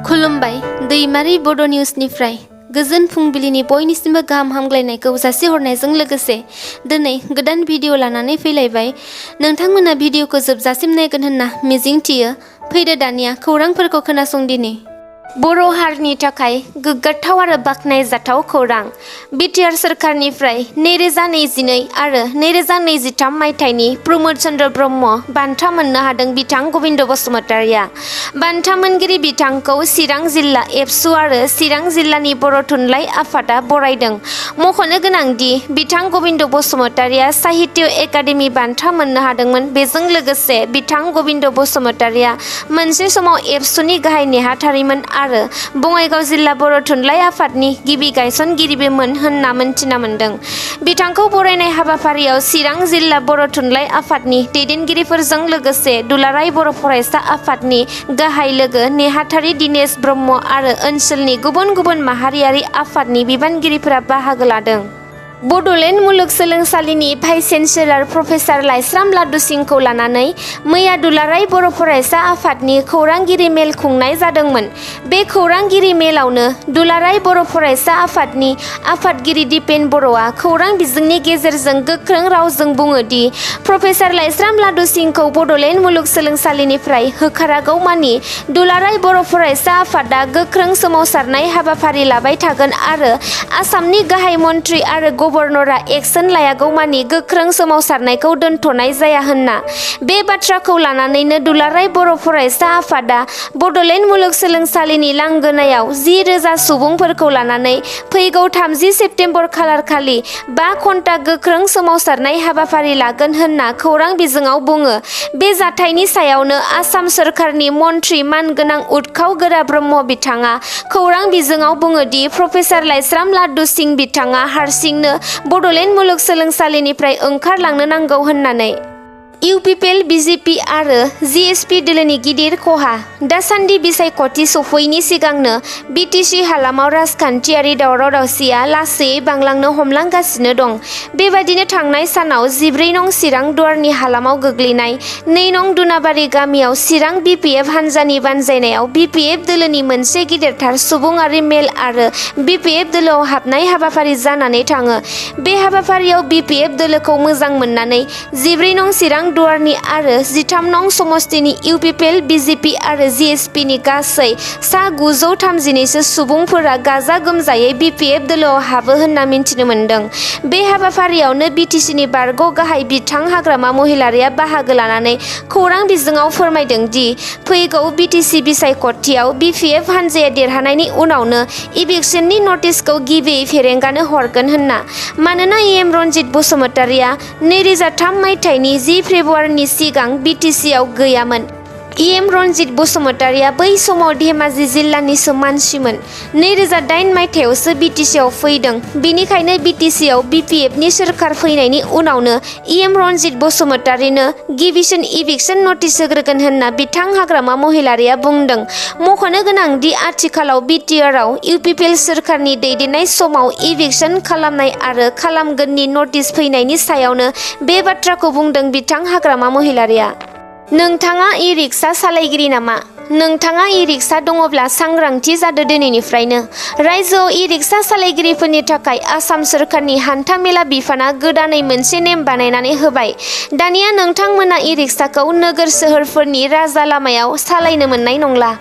खुलुमबाय दैमारि बड' निउसनिफ्राय गोजोन फुंबिलिनि बयनिसिमबो गाहाम हामग्लायनायखौ जासिहरनायजों लोगोसे दिनै गोदान भिडिअ लानानै फैलायबाय। नोंथांमोना भिडिअखौ जोबजासिम नायगोन होनना मिजिंथियो। फैदो दानिया खौरांफोरखौ खोनासंदिनि। बर' हारिनि थाखाय गोग्गाथाव आरो बाख्नायजाथाव खौरां। बिटिआर सोरखारनिफ्राय 2022 आरो 2023 मायथाइनि प्रमद चन्द्र ब्रह्म बान्था मोननो हादों बिथां गबिन्द बसुमतारिया। बान्था मोनगिरि बिथांखौ चिरां जिल्ला एबसु आरो चिरां जिल्लानि बर' थुनलाइ आफादा बरायदों। मख'नो गोनांदि बिथां गबिन्द बसुमतारिया साहित्य एकाडेमि बान्था मोननो हादोंमोन। बेजों लोगोसे बिथां गबिन्द बसुमतारिया मोनसे समाव एबसुनि गाहाय नेहाथारिमोन आरो बङाइगाव जिल्ला बर' थुनलाइ आफादनि गिबि गायसनगिरिबोमोन होनना मोनथिना मोन्दों। बिथांखौ बरायनाय हाबाफारियाव चिरां जिल्ला बर' थुनलाइ आफादनि दैदेनगिरिफोरजों लोगोसे दुलाराय बर' फरायसा आफादनि गाहाय लोगो नेहाथारि दिनेश ब्रह्म आरो ओनसोलनि गुबुन गुबुन माहारियारि आफादनि बिबानगिरिफोरा बाहागो लादों। बड'लेण्ड मुलुगसोलोंसालिनि भाइस चेन्सेलर प्रफेसार लाइस्राम लादु सिंहखौ लानानै मैया दुलाराय बर' फरायसा आफादनि खौरांगिरि मेल खुंनाय जादोंमोन। बे खौरांगिरि मेलावनो दुलाराय बर' फरायसा आफादनि आफादगिरि दिपेन बर'आ खौरां बिजोंनि गेजेरजों गोख्रों रावजों बुङो दि प्रफेसार लाइस्राम लादु सिंहखौ बड'लेण्ड मुलुगसोलोंसालिनिफ्राय होखारागौमानि दुलाराय बर' फरायसा आफादा गोख्रों सोमावसारनाय हाबाफारि लाबाय थागोन आरो आसामनि गाहाय मन्थ्रि आरो गभर्नरा एक्सन लायागौमानि गोख्रों सोमावसारनायखौ दोनथ'नाय जाया होनना। बे बाथ्राखौ लानानैनो दुलाराय बर' फरायसा आफादा बड'लेण्ड मुलुगसोलोंसालिनि लांगोनायाव 10,000 सुबुंफोरखौ लानानै फैगौ 30 सेप्तेम्बर खालारखालि 5 घन्टा गोख्रों सोमावसारनाय हाबाफारि लागोन होनना खौरां बिजोङाव बुङो। बे जाथायनि सायावनो आसाम सोरखारनि मन्थ्रि मानगोनां उदखाव गोरा ब्रह्म बिथाङा खौरां बिजोङाव बुङो दि प्रफेसार लाइस्राम लादु सिंह बिथाङा हारसिंनो बड'लेण्ड मुलुगसोलोंसालिनिफ्राय ओंखारलांनो नांगौ होननानै। UPPL BJP आरो GSP दोलोनि गिदिर खहा। दासान्दि बिसायख'थि सफैनि सिगांनो BTC हालामाव राजखान्थियारि दावराव दावसिया लासैयै बांलांनो हमलांगासिनो दं। बेबायदिनो थांनाय सानाव 14 नं चिरां दुवारनि हालामाव गोग्लैनाय 2 नं दुनाबारि गामियाव चिरां BPF हान्जानि बानजायनायाव BPF दोलोनि मोनसे गिदिरथार सुबुङारि मेल आरो BPF दोलोआव हाबनाय हाबाफारि जानानै थाङो। बे हाबाफारियाव BPF दोलोखौ मोजां मोननानै 14 नं चिरां दुवारनि आरो 13 नं समस्तिनि UPPL BJP आरो GSP नि गासै सा 932 सुबुंफोरा गाजा गोमजायै BPF दोलोआव हाबो होनना मिन्थिनो मोन्दों। बे हाबाफारियावनो BTC नि बारग' गाहाय बिथां हाग्रामा महिलारिया बाहागो लानानै खौरां बिजोङाव फोरमायदों दि फैगौ BTC बिसायख'थियाव BPF हान्जाया देरहानायनि उनावनो इभिक्सननि नटिसखौ गिबियै फेरेंगानो हरगोन होनना। मानोना EM रन्जित बसुमतारिया 2003 मायथाइनि 10 फेब्रुवारिनि सिगां BTC आव गैयामोन। EM रन्जित बसुमतारिया बै समाव धेमाजि जिल्लानिसो मानसिमोन। 2008 मायथाइयावसो BTC आव फैदों। बेनिखायनो BTC आव BPF नि सोरखार फैनायनि उनावनो EM रन्जित बसुमतारिनो गिबिसिन इभिक्सन नटिस होग्रोगोन होनना बिथां हाग्रामा महिलारिया बुंदों। मख'नो गोनांदि आथिखालाव BTR आव UPPL सोरखारनि दैदेननाय समाव इभिक्सन खालामनाय आरो खालामगोननि नटिस फैनायनि सायावनो बे बाथ्राखौ बुंदों बिथां हाग्रामा महिलारिया। नोंथाङा इ-रिक्सा सालायगिरि नामा? नोंथाङा इ-रिक्सा दङब्ला सांग्रांथि जादो दिनैनिफ्रायनो। रायजोआव इ-रिक्सा सालायगिरिफोरनि थाखाय आसाम सोरखारनि हान्था मेला बिफाना गोदानै मोनसे नेम बानायनानै होबाय। दानिया नोंथांमोना इ-रिक्साखौ नोगोर सोहोरफोरनि राजा लामायाव सालायनो मोननाय नंला।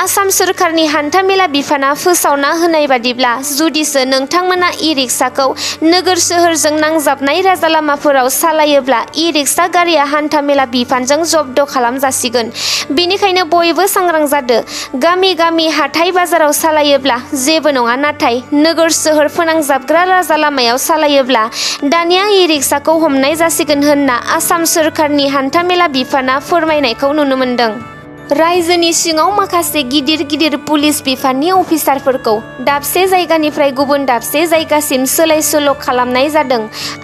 आसाम सोरखारनि हान्था मेला बिफाना फोसावना होनाय बादिब्ला जुदिसो नोंथांमोना इ-रिक्साखौ नोगोर सोहोरजों नांजाबनाय राजा लामाफोराव सालायोब्ला इ-रिक्सा गारिया हान्था मेला बिफानजों जब्द खालामजासिगोन। बेनिखायनो बयबो सांग्रां जादो। गामि गामि हाथाय बाजाराव सालायोब्ला जेबो नङा, नाथाय नोगोर सोहोर फोनांजाबग्रा राजा लामायाव सालायोब्ला दानिया इ-रिक्साखौ हमनाय जासिगोन होनना आसाम सोरखारनि हान्थामेला बिफाना फोरमायनायखौ नुनो मोन्दों। रायजोनि सिङाव माखासे गिदिर गिदिर पुलिस बिफाननि अफिसारफोरखौ दाबसे जायगानिफ्राय गुबुन दाबसे जायगासिम सोलाय सोल' खालामनाय जादों।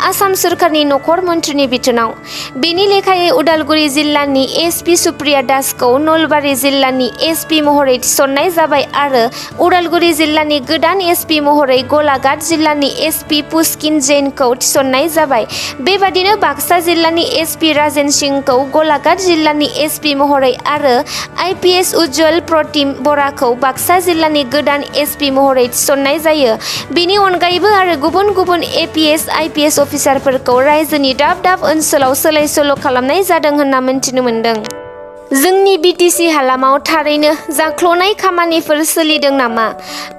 आसाम सोरखारनि नखर मन्थ्रिनि बिथोनाव। बेनि लेखायै उदालगुरि जिल्लानि SP सुप्रिया दासखौ नलबारि जिल्लानि SP महरै थिसननाय जाबाय आरो उदालगुरि जिल्लानि गोदान SP महरै गलाघाट जिल्लानि SP पुष्किन जैनखौ थिसननाय जाबाय। बेबादिनो बाक्सा जिल्लानि SP राजेन सिंहखौ गलाघाट जिल्लानि SP महरै आरो IPS उज्जवल प्रतिम बराखौ बाक्सा जिल्लानि गोदान SP महरै थिसननाय जायो। बेनि अनगायैबो आरो गुबुन गुबुन APS IPS अफिसारफोरखौ रायजोनि दाब दाब ओनसोलाव सोलाय सोल' खालामनाय जादों होनना मिन्थिनो मोन्दों। जोंनि BTC हालामाव थारैनो जाख्ल'नाय खामानिफोर सोलिदों नामा?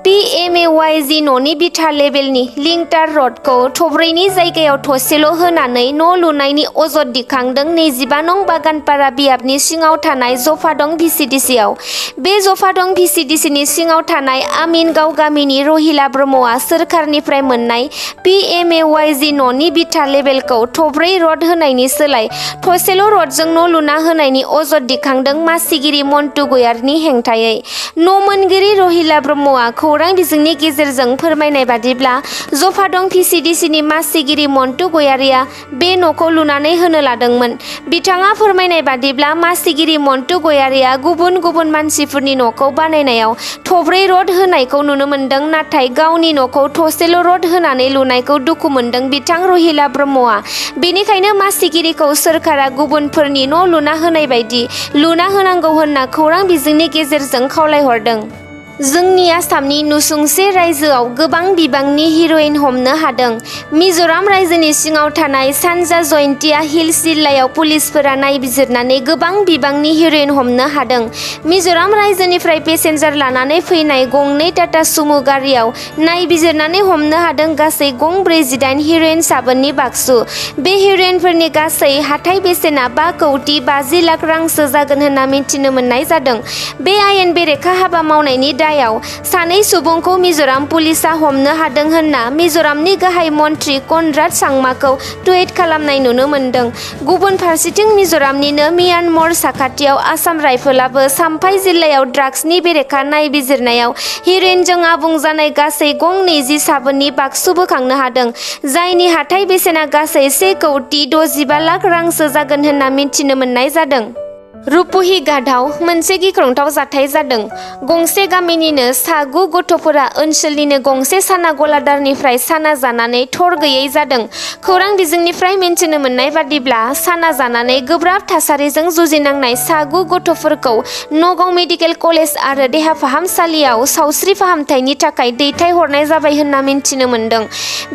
PMAYG न'नि बिथा लेभेलनि लिंटार रडखौ थब्रैनि जायगायाव थसेल' होनानै न' लुनायनि अजद दिखांदों 25 नं बागानपारा बियाबनि सिङाव थानाय जफादं VCDC आव। बे जफादं VCDCनि सिङाव थानाय आमिनगाव गामिनि रहिला ब्रह्मआ सोरखारनिफ्राय मोननाय PMAYG न'नि बिथा लेभेलखौ थब्रै रड होनायनि सोलाय थसेल' रडजों न' लुना होनायनि अजद दिखांदों मासिगिरि मन्टु गयारिनि हेंथायै। न' मोनगिरि रहिला ब्रह्मआ खौरां बिजोंनि गेजेरजों फोरमायनाय बादिब्ला जफादं VCDCनि मासिगिरि मन्टु गयारिया बे न'खौ लुनानै होनो लादोंमोन। बिथाङा फोरमायनाय बादिब्ला मासिगिरि मन्टु गयारिया गुबुन गुबुन मानसिफोरनि न'खौ बानायनायाव थब्रै रड होनायखौ नुनो मोन्दों, नाथाय गावनि न'खौ थसेल' रड होनानै लुनायखौ दुखु मोन्दों बिथां रहिला ब्रह्मआ। बेनिखायनो मासिगिरिखौ सोरखारा गुबुनफोरनि न' लुना होनाय बायदि लुना होनांगौ होनना खौरां बिजोंनि गेजेरजों खावलायहरदों। जोंनि आसामनि नुसुंसे रायजोआव गोबां बिबांनि हिर'इन हमनो हादों। मिज'राम रायजोनि सिङाव थानाय सानजा जयन्तिया हिल्स जिल्लायाव पुलिसफोरा नायबिजिरनानै गोबां बिबांनि हिर'इन हमनो हादों। मिज'राम रायजोनिफ्राय पेसेन्जार लानानै फैनाय गंनै टाटा सुमु गारियाव नायबिजिरनानै हमनो हादों गासै गं 48 हिर'इन साबोननि बाक्सु। बे हिर'इनफोरनि गासै हाथाय बेसेना 5 कौटि 50 लाख रांसो जागोन होनना मिथिनो मोननाय जादों। बे आयेन बेरेखा हाबा मावनायनि दायाव सानै सुबुंखौ मिज'राम पुलिसआ हमनो हादों होनना मिज'रामनि गाहाय मन्थ्रि कनराड सांमाखौ टुइट खालामनाय नुनो मोन्दों। गुबुन फारसेथिं मिज'रामनिनो म्यानमार साखाथियाव आसाम राइफलाबो साम्फाइ जिल्लायाव ड्राग्सनि बेरेखा नायबिजिरनायाव हिर'इनजों आबुं जानाय गासै गं 20 साबोननि बाक्सु बोखांनो हादों, जायनि हाथाय बेसेना गासै 1 कौटि 65 लाख रांसो जागोन होनना मिथिनो मोननाय जादों। रुपुहि घाटआव मोनसे गिख्रंथाव जाथाय जादों। गंसे गामिनिनो सा 9 गथ'फोरा ओनसोलनिनो गंसे साना गलादारनिफ्राय साना जानानै थर गैयै जादों। खौरां बिजोंनिफ्राय मिन्थिनो मोननाय बादिब्ला साना जानानै गोब्राब थासारिजों जुजिनांनाय सा 9 गथ'फोरखौ नगाव मेडिकेल कलेज आरो देहा फाहामसालियाव सावस्रि फाहामथायनि थाखाय दैथायहरनाय जाबाय होनना मिन्थिनो मोन्दों।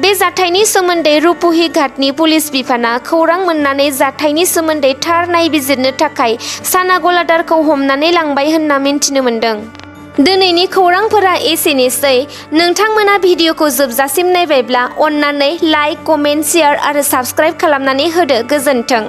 बे जाथायनि सोमोन्दै रुपुहि घाटनि पुलिस बिफाना खौरां मोननानै जाथायनि सोमोन्दै थार नायबिजिरनो थाखाय साना गलादारखौ हमनानै लांबाय होनना मिन्थिनो मोन्दों। दिनैनि खौरांफोरा एसेनोसै। नोंथांमोना भिडिअखौ जोबजासिम नायबायब्ला अन्नानै लाइक, कमेन्ट, शेयार आरो साबस्क्राइब खालामनानै होदो। गोजोन्थों।